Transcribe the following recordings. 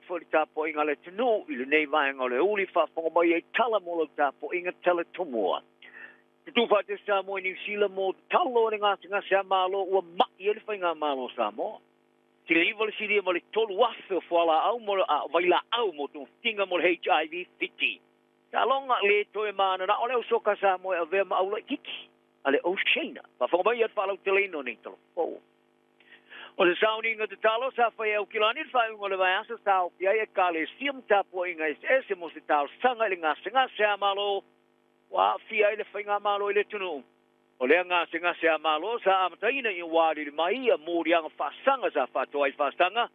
atu foi i le tapuaiga a le atunuu i lenei vaega o le aoauli, faafofoga mai ai tala mo lau tapuaiga tala tomua. Tutu faatasi Samoa i Niu Sila mo tatalo i le gasegase a Malo ua mai ai le Faigamalo o Samoa. Siliva le silia ma le 3,000 o fualaau mo le vailaau mo togafitiga mo le HIV Fiti. Taaloga le toe mananao le au soka Samoa e avea ma aulaititi a le Oceania. Faafofoga mai ia le faalauteleina o nei tala fou. O se sauniga tatalo sa fai e Aukilani le faaiuga o le vaiaso sa ofi ai ekalesia ma tapuaiga eseese mo se talosaga i le gasegase a Malo ua aafia ai le Faigamalo i le atunuu. O lea gasegase a Malo sa amataina ina ua alili mai ia moliaga faasaga sa faatoa ai faasaga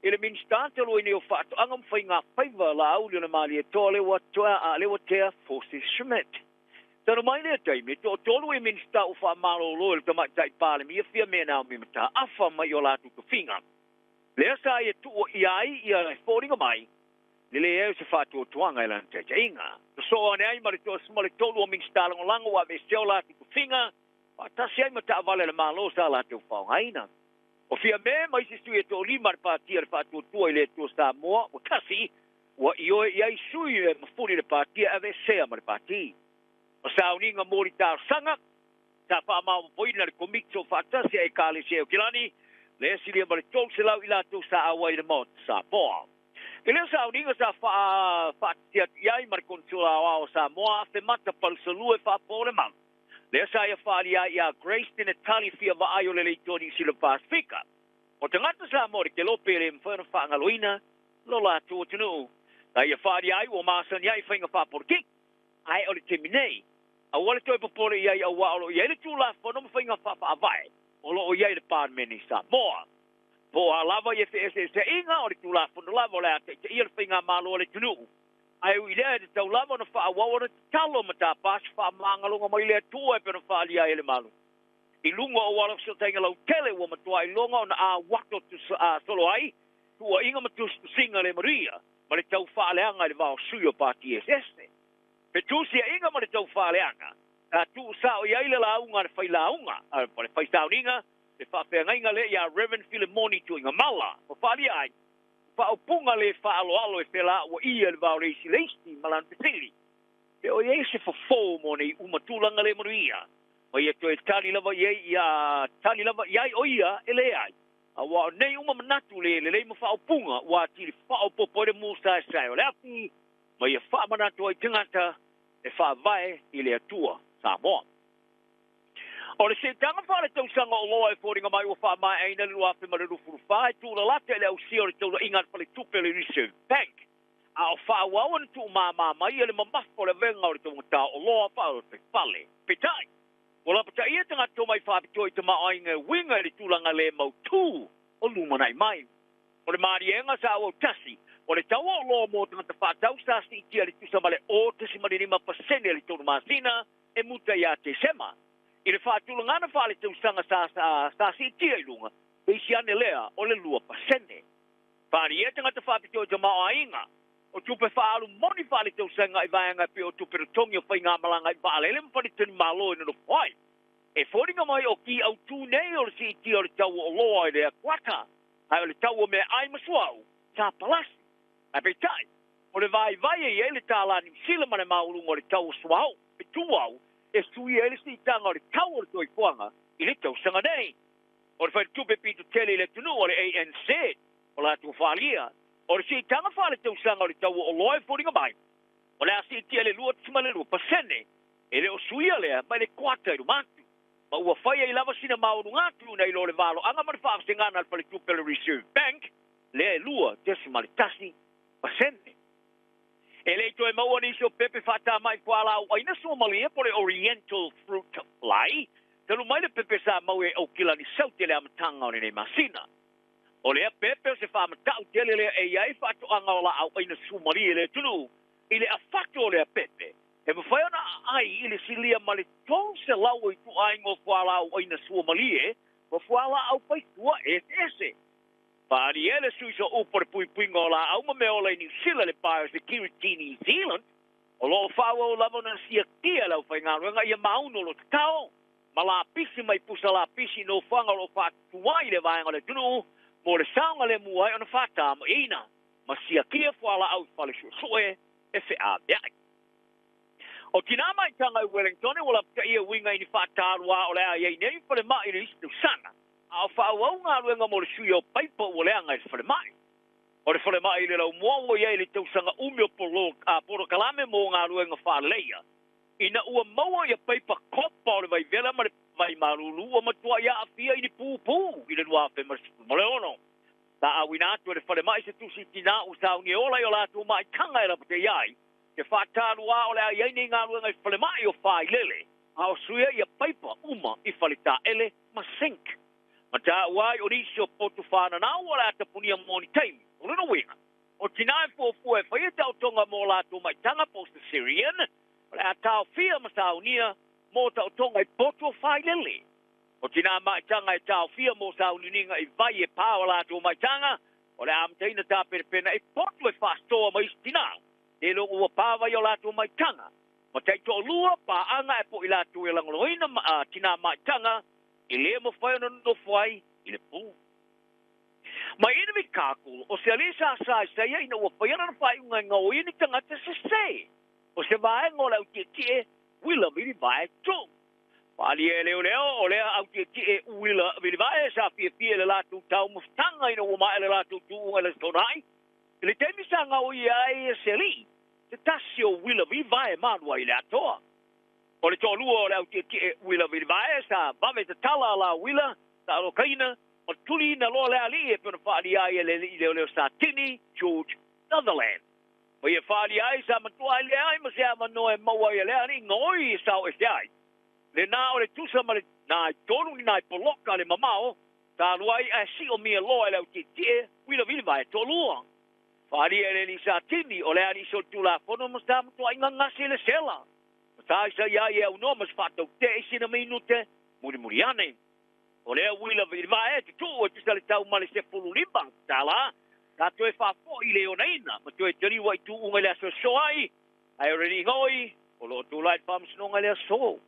i le Minisita talu ai nei o Faatoaga ma Faiga Faiva Laauli o le Malietoa le ua toa le ua tea Force Schmidt. Talu mai lea taimi, toatolu i Minisita ua faamalolo e le Tamaitai Palemia Fiame Naomi Mataafa mai o latou tofiga. Lea sa ia tuua ia ai ia e foliga mai le leai o se faatuatuaga i lana taitaiga. Sosoo ane ai ma le 13 o Minisita lagolago ua aveesea o latou tofiga faatasi ai ma taavale a le Malo sa latou faaaogaina. O Fiame ma isi sui e toalima le patia le faatuatua i le Atua Samoa ua tasi ua ioe i ai sui e mafuli le patia e aveesea ma le pati. O sauniga mo li talosaga sa faamaopoopoina le komiti o faatasi a ekalesia o Kilani le silia ma le 300 i latou sa auai i le Maota Samoa. I lea sauniga sa faatiti atu i ai ma le Konisula Aoao o Samoa Afemata Palusalua e faapo le malu. Lea sa ia faaalia ai ia Grace Te Natali fia vaai o le leitoa Niu Sila Pasifika. O tagata Samoa le kelope e le mafai ona faagaloina lo latou atunuu. Sa ia faaalia ai ua masani ai faiga faapolitiki. Ae o le taimi nei, aua le toe popole i ai auā o lo o i ai le Tulafono ma faiga faafaavae o lo o i ai le Palemene i Samoa. Po o a lava ia feeseeseaiga, o le Tulafono lava o le a taitaia le Faigamalo a le atunuu. Ae ui i lea, e tatau lava ona faaauau ona tatalo ma tapa se faamagaloga mai le Atua e pei ona faaalia ai e le Malo. I luga o auala fesootaiga lautele ua matua iloga ona auato solo ai tuuaiga ma tusitusiga le manuia ma le tau faaleaga i le va o sui o pati eseese. Fetusiaiga ma le tau faaleaga sa tuusao i ai le lauga a le failauga, a le faisauniga, le faafeagaiga lea ia Reverend Filemoni Tuigamala, ma faalia ai faaupuga le faaaloalo e felauaia i le va o le isi le isi ma lana fesili. Pe o i ai se fofo mo nei uma tulaga le manuia, ma ia toe tali lava i ai ia tali lava i ai o ia e leai. Auā o nei uma manatu le lelei ma faaupuga ua atili faaopoopo ai le musaesae o le afi ma ia faamanatu ai tagata e faavae i le Atua Samoa. O le siitaga faaletausaga o oloa e foliga mai ua faamaeaina le 2024 e tuulalata i le ausia o le taulaiga a le Faletupe o le Reserve Bank, a o faaauau ona tuumama mai e le mamafa o le avega o le taugata o oloa faafaifale. Peitai, ua lapataia tagata tomai faapitoa i tamaoaiga e uiga i le tulaga le mautū o lumanai mai. O le maliega sa auau tasi, o le tau o oloa mo tagata faatau sa siitia le tusa ma le 0.5% i le 3 masina e muta ia Tesema. I le faatulagana faaletausaga sa siitia i luga, teisi ane lea o le 2%. Faaalia tagata faapitoa i tamaoaiga o tupe faaalu moni faaletausaga i vaega e pei o tupe totogi o faigamalaga i vaalele ma faletalimalo e nonofo ai. E foliga mai o ki autū nei o le siitia o le tau o oloa i le kuata, ae o le tau o meaai ma suauu sa palasi. Ae peitai, o le vaivai e i ai le tālā Niu Sila ma le maualuga o le tau o suauu e tuau e suia ai le siitaga o le tau o le soifuaga i le tausaga nei. O le faletupe pito tele i le atunuu o le ANZ o latou faaalia, o le siitaga faaletausaga o le tau o oloa e foliga mai, o le a siitia i le 2.2%, e le o suia lea mai le kuata i luma atu. Ma ua fai ai lava sina maualuga atu nai lo le valoaga ma le faavasegana a le faletupe o le Reserve Bank, lea e 2.1%. E le i toe maua nisi o pepe faatamai fualaau aina suamalie po o le Oriental Fruit Fly, talu mai le pepe sa mau e Aukilani Saute i le amataga o lenei masina. O lea pepe o se faamatau tele lea e i ai faatoaga o laau aina suamalie i le atunuu. I le afato o lea pepe, e mafai ona aai i le silia ma le 300 o ituaiga o fualaau aina suamalie ma fualaau faisua eseese. Faaalia e le sui sooupu o le puipuiga o laau ma mea ola i Niu Sila le Biosecurity New Zealand, o lo o faaauau lava ona siakia e le aufaigaluega ia maunu o lo tatao ma lapisi mai pusa lapisi i nofoaga o lo o faatutuai i le vaega o le atunuu mo le saogalemu ai ona faatama'iina. Ma siakia fualaau i fale suesue e feaveai. O tinā maitaga i Wellington ua lapataia uiga i ni faataluā o le a i ai nei falemai i le isi tausaga, a o faaauau galuega mo le suia o paipa ua leaga i le falemai. O le falemai i le Laumua ua i ai i le tausaga umi o polokalame mo galuega faaleleia, ina ua maua ia paipa kopa o le vaivela ma le vai malulu ua matuai aafia i ni pupū i le 2016. Sa auina atu e le falemai se tusi i tinā ua sauni e ola i o latou maitaga e lapataia ai te faataluā o le a i ai nei galuega i falemai o Failele, a o suia ia paipa uma i faletaele ma sink. Ma taua ai o nisi o potu fananau o le a tapunia mo ni taimi. O lona uiga, o tinā e fuafua e faia taotoga mo latou maitaga po o cesarean, o le a taofia ma saunia mo taotoga i potu o Failele. O tinā maitaga e taofia mo sauniuniga i vai e pā o latou maitaga, o le a amataina tapenapena i potu e faasoa ma isi tinā, e lo ua pā vai o latou maitaga. Ma taitoalua paaga e po i latou e lagolagoina tinā maitaga e le mafai ona nonofo ai i le pō. Mai Inuvitkaakul, o se alii sa sa i saia ina ua faia lana faaiuga e gaoia ni tagata sesē. O se vaega o le autietie uila vilivae tuu. Faaalia e leoleo o lea autietie uila vilivae sa fiafia i le latou taumafataga ina ua maea le latou tuuga i le Aso Toonai. I le taimi sa gaoia ai e se alii, se tasi o uila vilivae malu ai i le atoa. O le toalua o le autietie uila vilivae sa vave tatala a la uila sa alokaina ma tuliina loa le alii e pei ona faaalia ai e le alii leoleo Satini, George Sutherland. Ma ia faaalia ai sa matua ai leai ma se avanoa e maua ai e le alii gaoi e sao ese ai. Lena o le tusa ma le nai tolu ni nai poloka le mamao sa alu ai ae siomia loa e le autietie uila vilivae toalua. Faaalia e le alii Satini o le alii solitulafono ma sa matuai gagasi i le sela. Ma sa isaia ai e aunoa ma se faatautee i sina minute mulimuli ane. O lea uila vilivae tutuu e tusa le tau ma le $15, sa toe faafoi i le onaina ma toe taliua i tuuga i le aso e soa ai, ae o le alii gaoi o lo o tulai i le faamasinoga i le aso.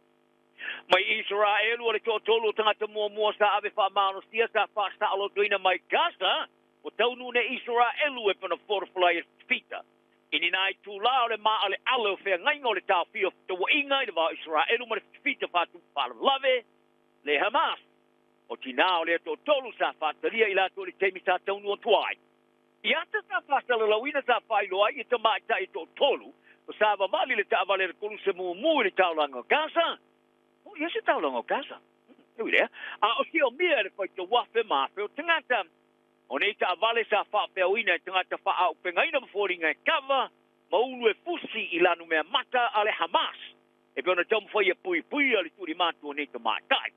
Mai Isaraelu o le toatolu o tagata muamua sa ave faamalosia sa faasaolotoina mai Gaza, ua taunuu nei Isaraelu e pei ona folafola ai e Tefita. I ni nai itulā o le maaleale o feagaiga o le taofia o fetauaiga i le va o Isaraelu ma le Fitafita faatupu faalavelave, le Hamas, o tinā o lea toatolu sa faatalia i latou i le taimi sa taunuu atu ai. I ata sa faasalalauina sa faailoa ai i tamaitai e toatolu o sa vavali le taavale a le koluse mumu i le taulaga o Gaza. O ia se taulaga o Gaza. E ui lea, a o siomia e le faitau afe ma afe o tagata. O nei taavale sa faafeauina e tagata faaaupegaina ma foliga e kava ma ulu e fusi i lanumea mata a le Hamas e pei ona taumafai e puipuia le tuulimatu o nei tamaitai.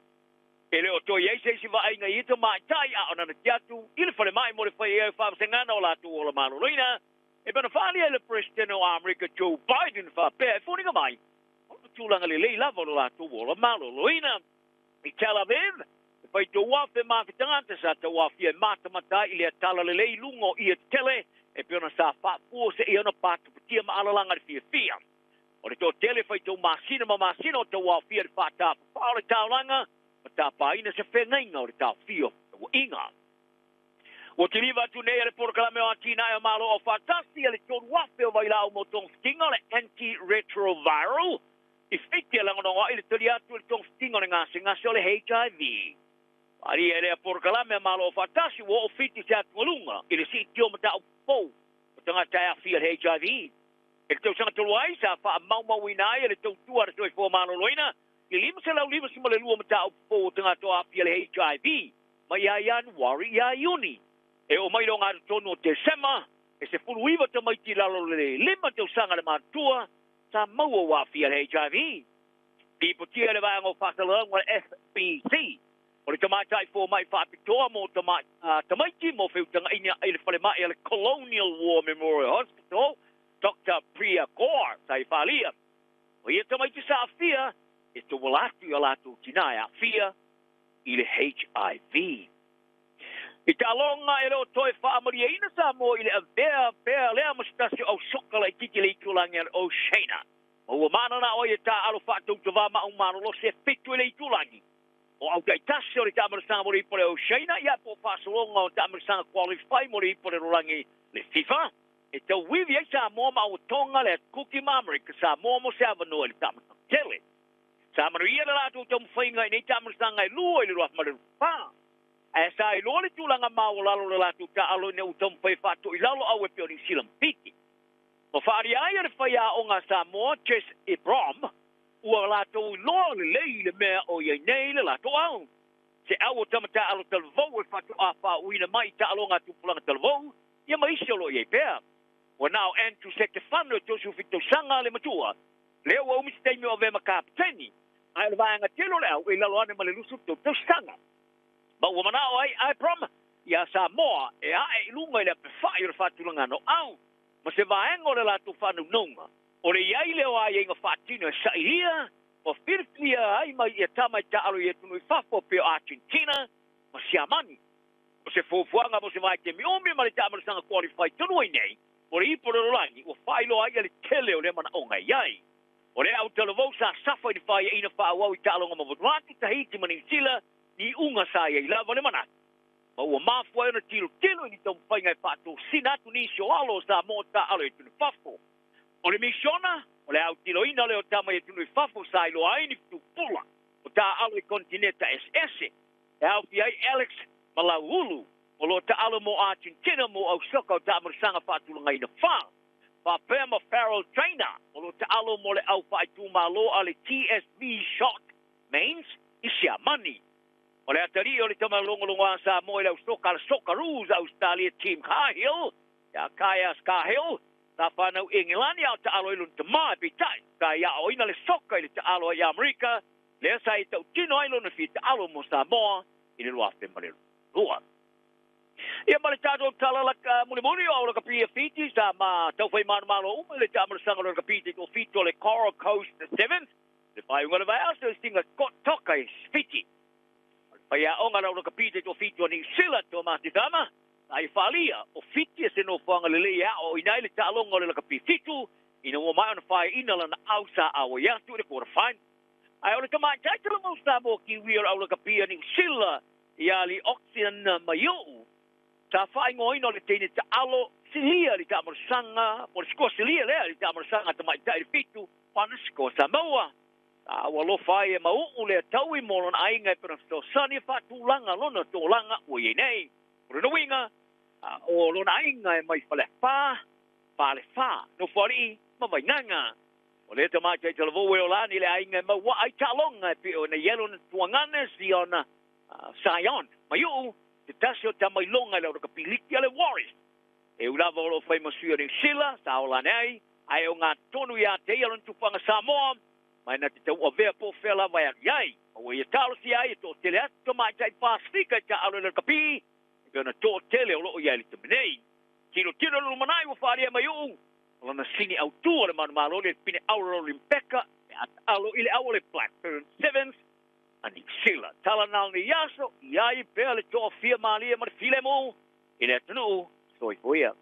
E le o toe i ai se isi vaaiga i ia tamaitai a o nanati atu i le falemai mo le fai ai o faavasegana o latou ola maloloina e pei ona faaalia e le Peresetene o Amerika Joe Biden faapea e foliga mai o le tulaga lelei lava o lo latou ola maloloina. I Tel Aviv, e faitau afe ma afe tagata sa tauaofia e matamata ai i lea talalelei i luga o ie tetele e pei ona sa faafua seia ona patupatia ma alalaga i le fiafia. O le toatele faitau masina ma masina o tauaofia i le faatapapaa o le taulaga ma tapaina se feagaiga o le taofia o fetauaiga. Ua kiliva atu nei e le Polokalame o Atinae o Malo Aufaatasi a le 3,000 o vailaau mo togafitiga o le anti-retroviral i Fiti e lagolago ai le tali atu i le togafitiga o le gasegase o le HIV. Faaalia e lea Polokalame a Malo Aufaatasi ua oo Fiti se atugaluga i le siitia o mataupu fou o tagata e aafia i le HIV. I le tausaga talu ai, sa faamaumauina ai e le Tautua a le Soifua Maloloina le 552 mataupu fou o tagata o aafia i le HIV mai ia Ianuari ia Iuni. E oo mai i le ogatotonu o Tesema, e 19 tamaiti i lalo o le 5 tausaga le matutua sa maua ua aafia i le HIV. Lipotia e le Vaega o Faasalalauga o le FBC, o le tamaitai fomai faapitoa mo tamaiti mo feutagaiga i le falemai a le Colonial War Memorial Hospital, Doctor Priya Kaur, sa i faaalia, o ia tamaiti sa aafia e tauala atu i a latou tinā e aafia i le HIV. I taaloga e le o toe faamalieina Samoa i le avea pea lea ma se tasi o ausoka laitiiti i le itulagi a le Oceania, ma ua mananao ai e taaalo faatautavā ma aumalolosi e fitu i le itulagi. O au taitasi o le taamalosaga mo le ipu o le Oceania ia po o faasologa o taamalosaga qualify mo le ipu o le lalolagi le FIFA e tauivi ai Samoa ma auatoga le atukuki ma Amerika Samoa mo se avanoa i le taamalosaga tele. Sa manuia le latou taumafaiga i nei taamalosaga e lua i le 2024. Ae sa iloa le tulaga maualalo o le latou taaalo ina ua taumafai e faatoilalo au e pei o Niu Sila ma Fiti. Ma faaalia ai e le faiaoga a Samoa, Jess Ibrom, ua latou iloa lelei le mea o i ai nei le latou au. Se au o tama taaalo talavou e faatoa faauuina mai i taaloga a tupulaga talavou, ia ma isi o lo o i ai pea. Ua na o Andrew Setefano e 37 tausaga le matua, lea ua umi se taimi o avea ma kapeteni, ae o le vaega tele o le au e i lalo ane ma le 23 tausaga. Ma ua manao ai Ibrom iā Samoa e ae i luga i le apefai o le faatulagaga o au, ma se vaega o le latou faanaunauga, o le i ai lea o aiaiga faatino e sailia ma filifilia ai mai ia tama i taaalo i atunuu i fafo pei o Argentina ma Siamani. O se fuafuaga mo se vaitaimi umi ma le taamalosaga qualify talu ai nei mo le ipu o le lalolagi ua faailoa ai le tele o lea manaoga e i ai. O lea au talavou sa safa i le faiaina faaauau i taaloga ma Vanuatu, Tahiti ma Niu Sila, ni iuga sa i ai lava le manatu. Ma ua mafua ai ona tilotilo i ni taumafaiga e faatosina atu nisi o alo o Samoa taaalo i atunuu i fafo. O le misiona, o le autiloina lea o tama i atunuu i fafo sa iloa ai ni fetu pula o taaalo i konitineta eseese. E aofia ai Alex Malauulu, o lo o taaalo mo Argentina mo au soka o taamalosaga faatulagaina fa. Faapea ma Farrell Trainer, o lo o taaalo mo le au faaitumalo a le TSV Shot Mainz i Siamani. O le atalii o le tamalogologo a Samoa i le au soka a le Socceroos a Ausetalia Tim Cahill, ia Kaias Cahill, sa whanau Engelani a o taaalo i lona tamā e peitai, sa i aoaoina le soka i le taaalo ai i Amerika, lea sa i tautino ai lona fia taaalo mo Samoa i le 2002. Ia ma le tatou tala laka mulimuli o au lakapi a Fiti sa ma taufai manumalo uma i le taamalosaga o le lakapi taitoafitu o le Coral Coast Sevens, le faaiuga o le vaiaso i singa Scott Toka i Fiti. O le faiaoga o le au lakapi taitoafitu a Niu Sila, Tomasi Cama, sa ia faaalia o Fiti e se nofoaga lelei e aoaoina ai le taaloga o le lakapi fitu ina ua maea ona faeaina lana au sa auai atu i le quarter final. Ae o le tamaitai talavou Samoa Kiwi o le au lakapi a Niu Sila ia Lee Oxian Maiu'u, sa faaigoaina o le teine taalo silia i le taamalosaga, po o le sikoa silia lea i le taamalosaga a tamaitai i le fitu, ona sikoa Samoa. A ua alofa ai e mau'u lea taui mo lona aiga e pei ona fesoasoani e faatulaga lona tolaga ua i ai nei. O lona uiga, o lona aiga e mai Faleafa, Falefa, Nofoalii ma Vaigaga. O lea tamaitai talavou e ola ane i le aiga e mauaa ai taaloga e pei ona i ai lona tuagana Ziona Sion Maiu'u, se tasi o tamailoga i le aulakapiliki a le Warriors. E ui lava o lo o fai ma sui o Niu Sila, sa ola ane ai, ae o gatonu ia te ia lona tufaga Samoa, ma e na te tauavea po o fea lava e alu i ai. Ma ua ia talosia ai e toatele atu tamaitai Pasifika i taaalo i le lakapi, e pei ona toatele o lo o i ai i le taimi nei. Tilotilo le lumanai ua faaalia Maiu'u, o lona sini autu o le manumalo le pine auro Olimpeka e a taalo i le au o le Black Ferns Sevens a Niu Sila. Tala na o nei aso, i ai pea le toafia malie ma le filemu i le atunuu. Soifua ia.